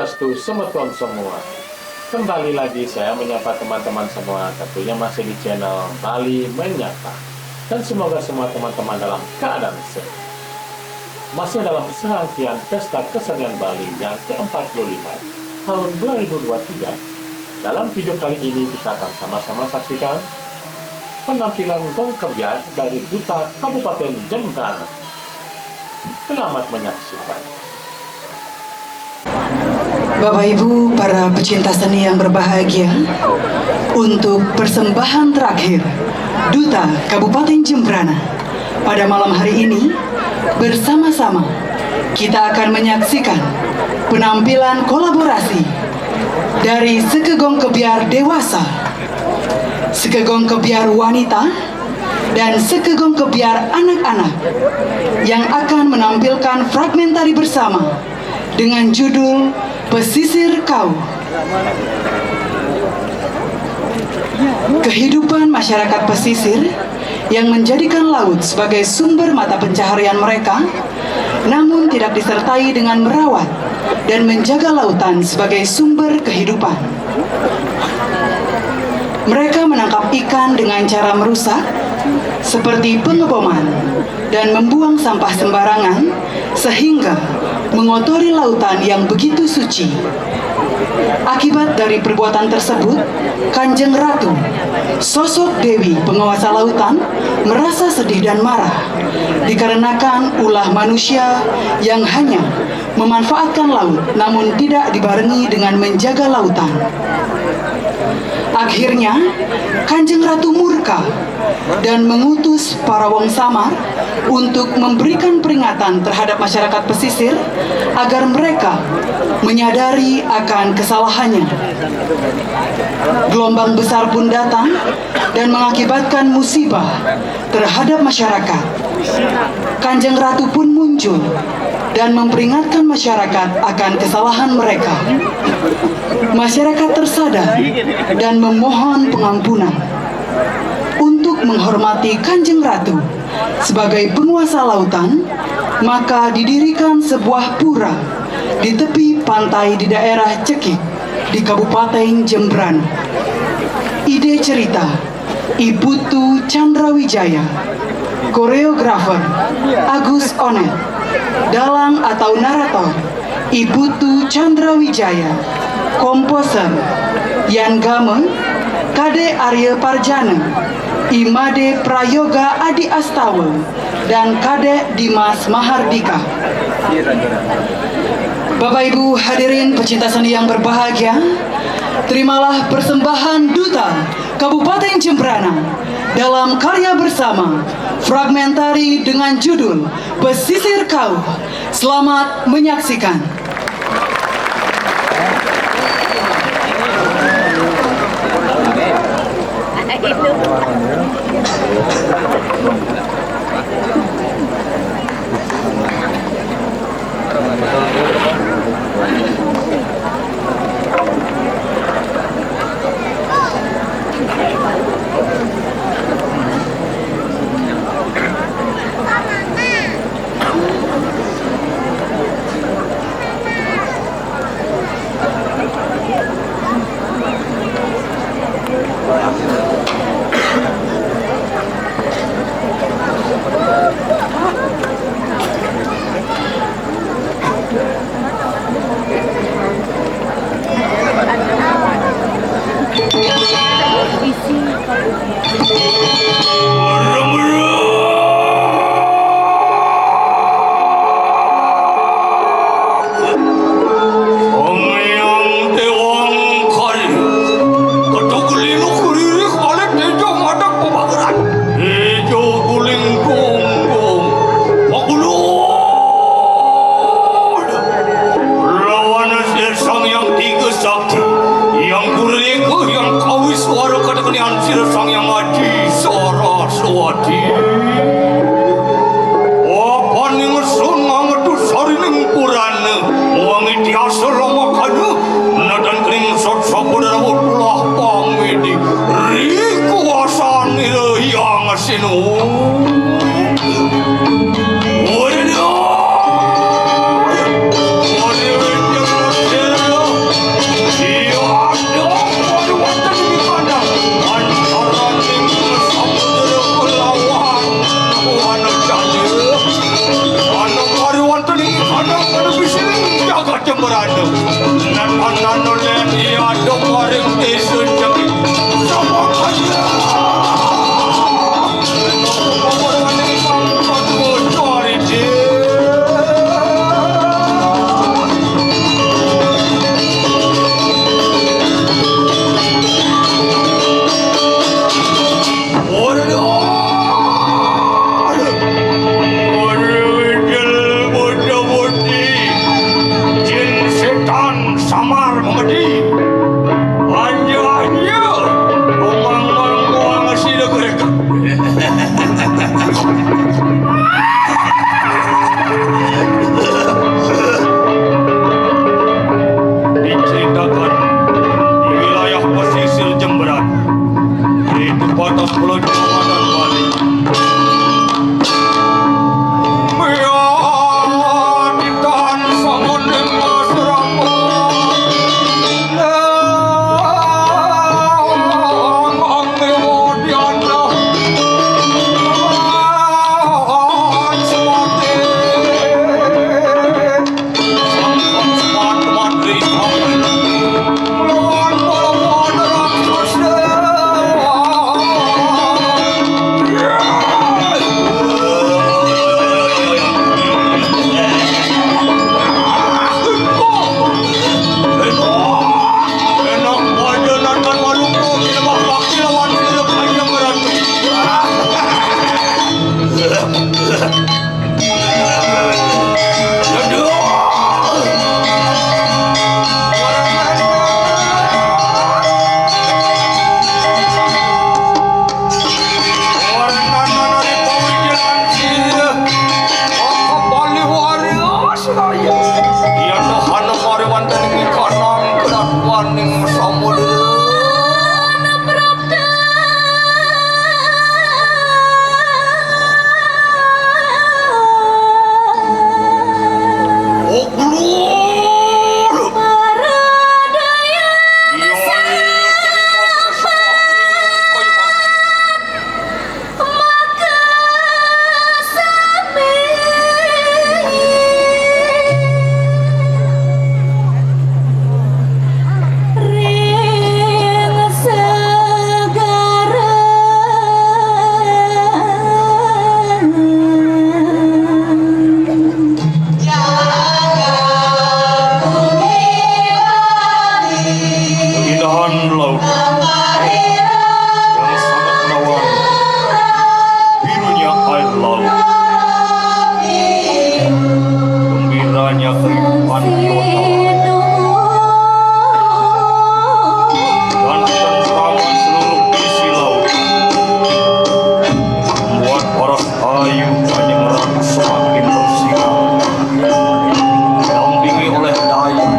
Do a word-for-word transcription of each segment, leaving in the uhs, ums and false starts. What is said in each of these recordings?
Swastiastu semeton semua. Kembali lagi saya menyapa teman-teman semua, tentunya masih di channel Bali Menyapa. Dan semoga semua teman-teman dalam keadaan sehat. Masih dalam serangkaian Pesta Kesenian Bali yang keempat puluh lima tahun dua ribu dua puluh tiga, dalam video kali ini kita akan sama-sama saksikan penampilan gong kebyar dari Duta Kabupaten Jembrana. Selamat menyaksikan. Bapak Ibu para pecinta seni yang berbahagia, untuk persembahan terakhir Duta Kabupaten Jembrana pada malam hari ini, bersama-sama kita akan menyaksikan penampilan kolaborasi dari Sekegong Kebyar Dewasa, Sekegong Kebyar Wanita, dan Sekegong Kebyar Anak-anak yang akan menampilkan fragmen tari bersama dengan judul Pesisir Kau. Kehidupan masyarakat pesisir yang menjadikan laut sebagai sumber mata pencaharian mereka, namun tidak disertai dengan merawat dan menjaga lautan sebagai sumber kehidupan. Mereka menangkap ikan dengan cara merusak, seperti pengeboman, dan membuang sampah sembarangan, sehingga mengotori lautan yang begitu suci. Akibat dari perbuatan tersebut, Kanjeng Ratu, sosok Dewi penguasa lautan, merasa sedih dan marah dikarenakan ulah manusia yang hanya memanfaatkan laut namun tidak dibarengi dengan menjaga lautan. Akhirnya, Kanjeng Ratu murka dan mengutus para wong samar untuk memberikan peringatan terhadap masyarakat pesisir agar mereka menyadari akan kesalahannya. Gelombang besar pun datang dan mengakibatkan musibah terhadap masyarakat. Kanjeng Ratu pun muncul dan memperingatkan masyarakat akan kesalahan mereka. Masyarakat tersadar dan memohon pengampunan. Untuk menghormati Kanjeng Ratu sebagai penguasa lautan, maka didirikan sebuah pura di tepi pantai di daerah Cekik di Kabupaten Jembrana. Ide cerita, I Putu Chandra Wijaya. Koreografer, Agus Onet. Dalang atau narator, I Putu Chandra Wijaya. Komposer, Yan Game, Kade Arya Parjana, I Made Prayoga Adi Astawa, dan Kade Dimas Mahardika. Bapak Ibu hadirin pecinta seni yang berbahagia, terimalah persembahan Duta Kabupaten Jembrana dalam karya bersama fragmentari dengan judul Pesisir Kau. Selamat menyaksikan. Lawan Sang Hyang Tiga Sakti, Hyang Purnika, Hyang Kawiswara, kadakenian sira Sang Hyang Aji Saraswati. Apaning sun ngangetu sarining purana, wangi tiasa lamakana, nadan kening sot sabodara ulah pamidi, rikuasanira Hyang Sinu. Batas Pulau Jawa dan Bali. Mia ditahan sama dengan masyarakat. Nang angge wadiana. Suwati. Keindahan laut yang sangat menawan, birunya air laut, gembiranya keributan biota, dan ketentraman seluruh isi laut membuat para ayu Tanjung Merak semakin tersirat, didampingi oleh Dayang.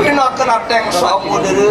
Pinaken ateng samudera.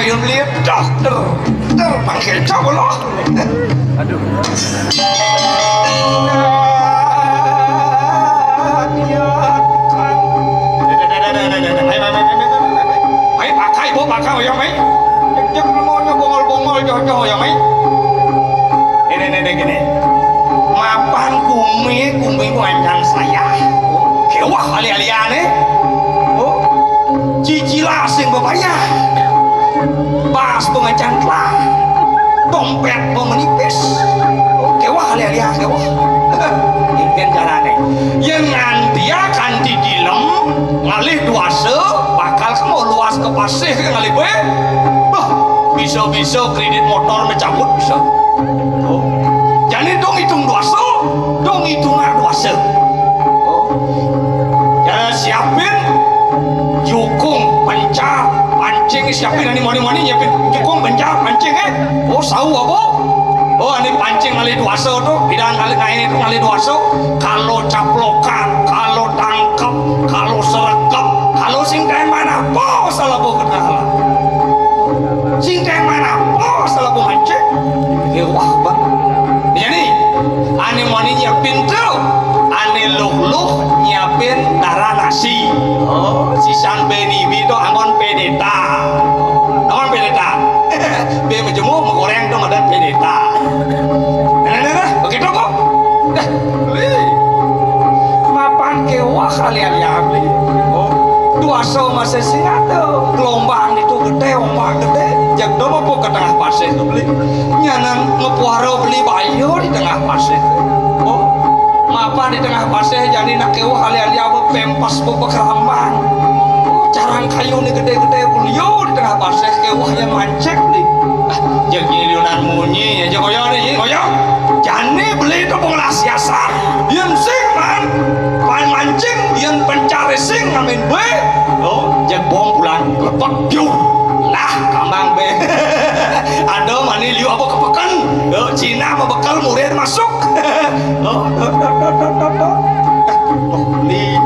Beli dokter, dokter panggil cowok. Aduh. Ayo, pakai, Bu, pakai, oyong, mai. Cek, cek, mau bongol-bongol, joh, joh, oyong, mai. Ini, ini, ini, gini. Mapan kumi, kumi ku ngancan saya. Kewah ali-aliane. Oh, cicila sing bebayar. Pas pengecan telah. Dompet menipis. Oh, kewah ali-alia, kewah. Mungkin carane. Yang ngantia kanti dilem, ngalih duasa, bakal semua luas ke pasih ke ngalih be. Bah, bisa-bisa kredit motor mencabut bisa. Oh. Jadi dong hitung duasa, dong hitung duasa. Oh. Ya, siapin jukung, pencar, pancing, siapin ani moni-moni, nyiapin jukung, pencar, pancing, eh. Oh, sau apa? Oh, ani pancing ngalih duasa tu, bidan ngalih ngain itu ngalih duasa. Kalau caplokan, kalau tangkep, kalau serekep, kalau sing kayak mana, bos salah bos kenal. Sing kayak mana, bos salah bos mancing. Ya, wah, bang. Jadi, ani moni nyiapin tu, ani luh-luh nyiapin darah nasi. Oh, sisan beni bito angon pedeta. Angon pedeta. Be majemur, magoreng tu ada pedeta. Nah, nah, nah, nah. Begitu kok. Dah, beli. Mapan kewah kalian ya beli. Oh, duasa masih sing ada. Gelombang itu gede, ombak gede. Jak dong apa ke tengah pasir tu beli. Nyanan ngepuara beli bayu di tengah pasir. Oh, mapan di tengah pasir jadi nak kewah kalian ya pempas bebekerambang. Oh, carang kayu ni gede-gede beliau di tengah pasir kewah yang mancing beli. Ah, jak giliran munyi aja koyo ni, koyo. Jani beli tu pengelah siasat. Yang sing man, pan mancing, yang pencari sing ngamin be. Oh, jak bom pulang, lepek, piu. Lah, kambang be. Ada mani liu apa kepeken. Oh, Cina mau bekal murid masuk. Oh, oh, beli.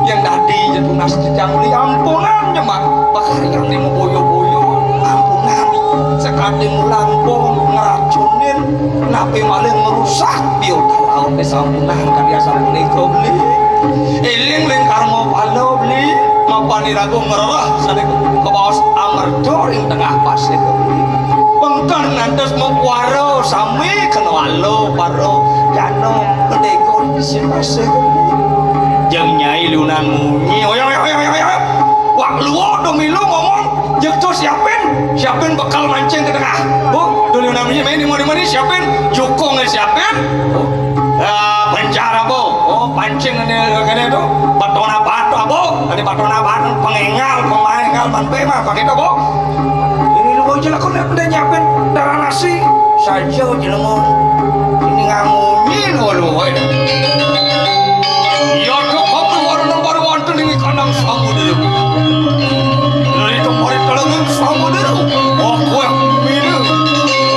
Yang tadi ya tunas jejang beli ampunan nyemak. Pakarian ni mau boyo-boyo. Ampunan. Sekali mulang bom ngeracunin. Napi maling merusak. Biar tahu kesampunan kali asal menikah beli. Eling ling karma pala beli. Mapan iraga ngrereh sane kebaos amerta ring tengah pasir beli. Pengker nantes mapuara sami kena wala para dana pendeka di sisi pasir beli. Jeng Nyai Lunan munyi, "Oyo, oyo, oyo, oyo, oyo. Wak luo dong milu ngomong, jeg to siapin, siapin bekal mancing ke tengah. Bu, dulu namanya main di mana-mana siapin, jukung siapin." Bu. Ah, pencar apa? Oh, pancing ini, ini tu. Batona batu apa? Ada batona batu, pengengal, pemaingal, man bema, pakai tu, Bu. Ini lu bocil aku nak udah nyiapin darah nasi. Saja jelema. Ini ngamunyi lu, lu, weh. Ya, kok kopi warna baru wonten ini kandang samudera. Dari tempat telengen samudera. Wah, wah, mina.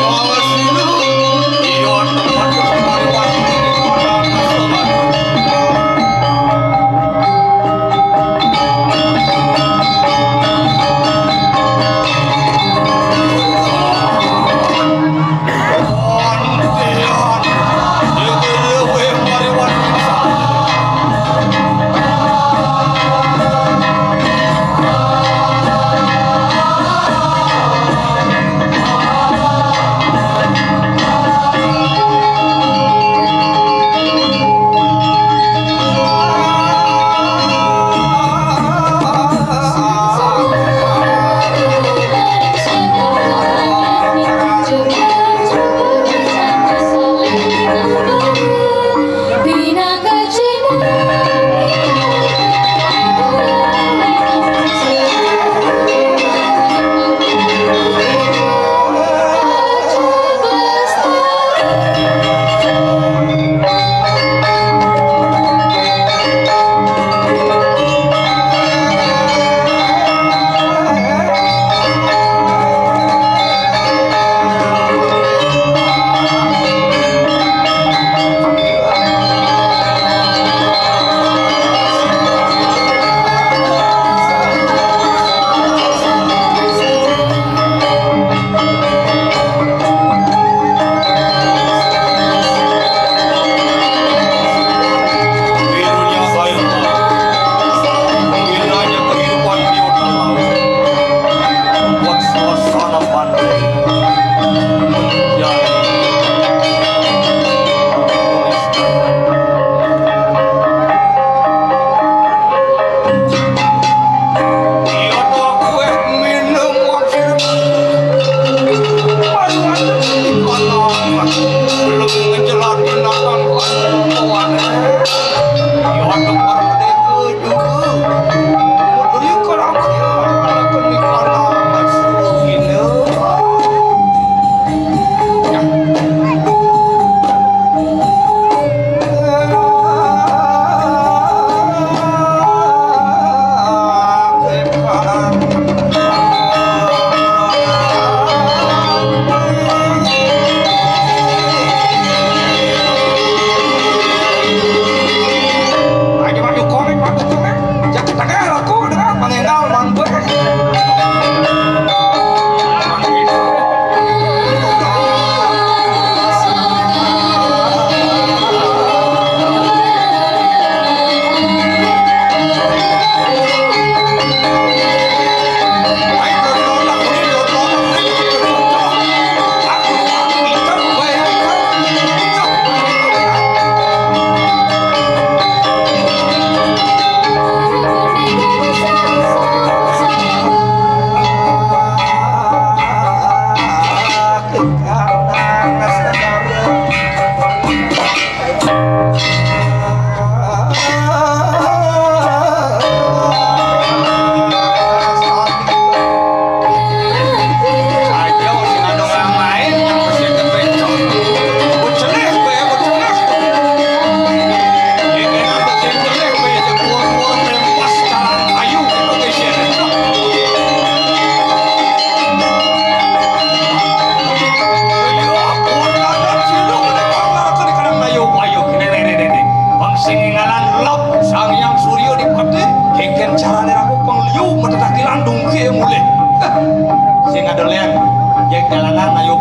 Wah, sina. Iya, tempat kembali waktu di kota Pasundan.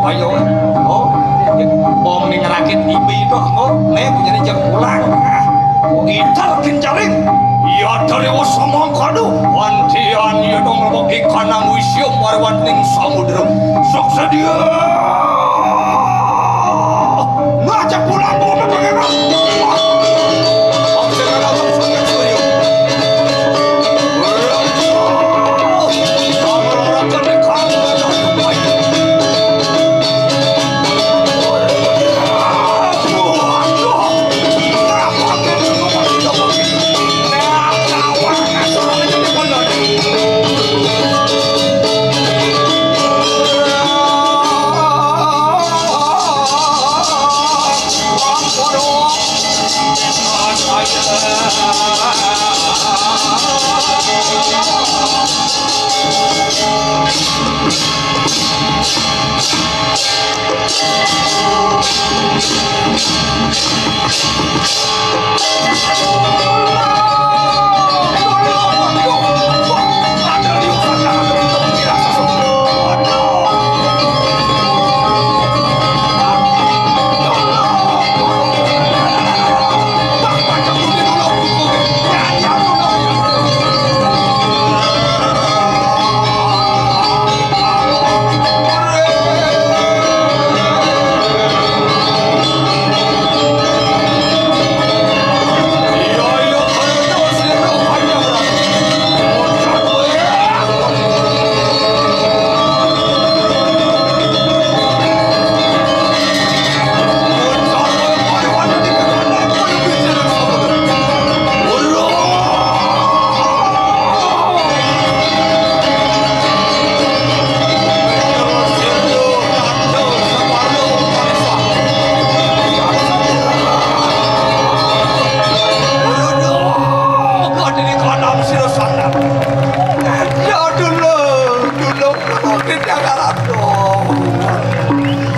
Ayo, oh, bom ning rakit ibi itu, oh, ne punyane jeng pulang. Ah, oh, idal kenjaring. Iya dari usomong kadu, wantian iya dong lebok ikanang wisium warwan ning samudra. Sok sedia. Ngajak pulang bumi pangeran.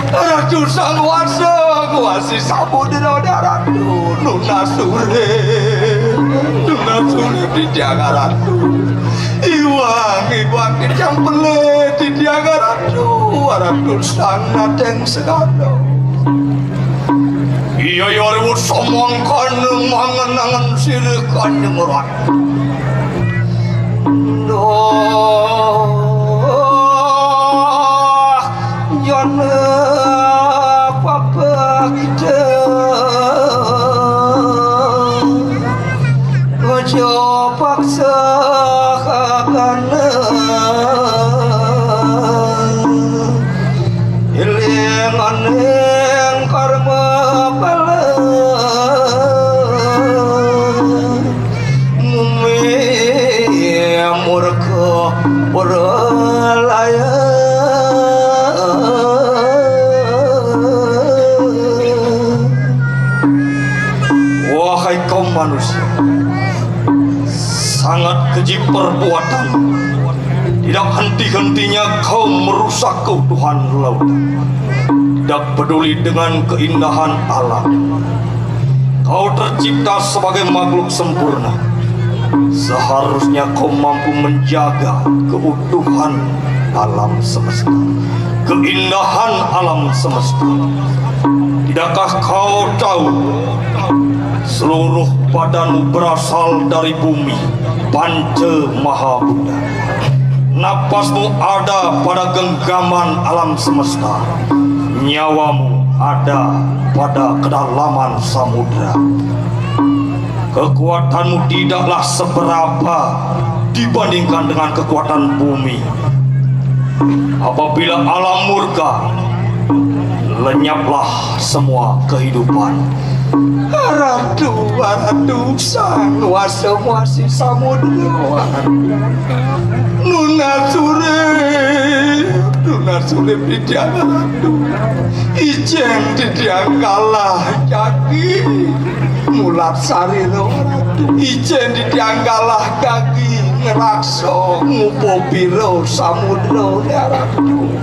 Ratu Sang Wasa, kuasi samudra daratu, nuna sure, nuna sure di tiang ratu. Iwang, iwang di tiang pele di tiang ratu, ratu sang nateng segala. Iya, iya, riwut somong kan mangen-angen sirih kan nyemerat. Duh, yen pepekde aja paksa kakanen. Eling aning karma pala. Ngumi murka ora laya. Wahai kaum manusia, sangat keji perbuatan. Tidak henti-hentinya kau merusak keutuhan lautan. Tidak peduli dengan keindahan alam. Kau tercipta sebagai makhluk sempurna. Seharusnya kau mampu menjaga keutuhan alam semesta, keindahan alam semesta. Tidakkah kau tahu seluruh badanmu berasal dari bumi, Panca Maha Buddha? Napasmu ada pada genggaman alam semesta. Nyawamu ada pada kedalaman samudra. Kekuatanmu tidaklah seberapa dibandingkan dengan kekuatan bumi. Apabila alam murka, lenyaplah semua kehidupan. Ratu, Ratu, sang wasa muasi samudra. Nuna sure, nuna sure pidian Ratu. Ijeng didiang kalah jagi. Mulat sarira Ratu. Ijeng didiang kalah gagi ngraksa ngupapira samudra Ratu.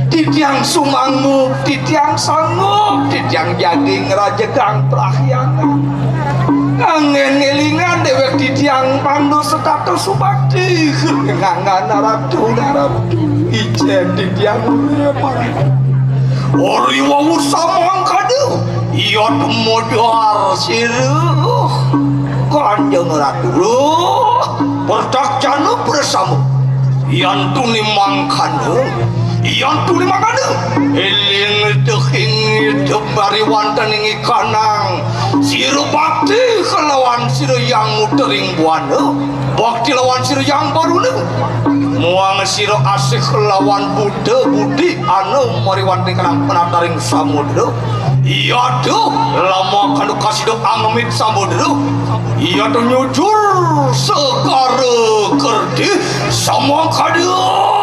Didiang sumanggup, didiang sanggup, didiang jagi ngrajegang prahyangan. Anggen ngelingan Déwék titiang pangdo setata subakti nganggan ratu naratu. Ijén titiang uripan. Ori wau samangkada, iya tumodar sira Kanjeng Ratu. Pertaksana prasama. Yan tuni mangkana, yan tuni mangkana. Éling dehing idep bari wanten ing ikanang. Sira bakti kelawan sira yang mutering buana. Bakti lawan sira yang baruna. Muang sira asih kelawan Buddha Budi anu mariwanting kanang penataring samudra. Iya tuh, lama kanu kasida angemit samudra. Iya tuh nyujur segara kerdi samangkada.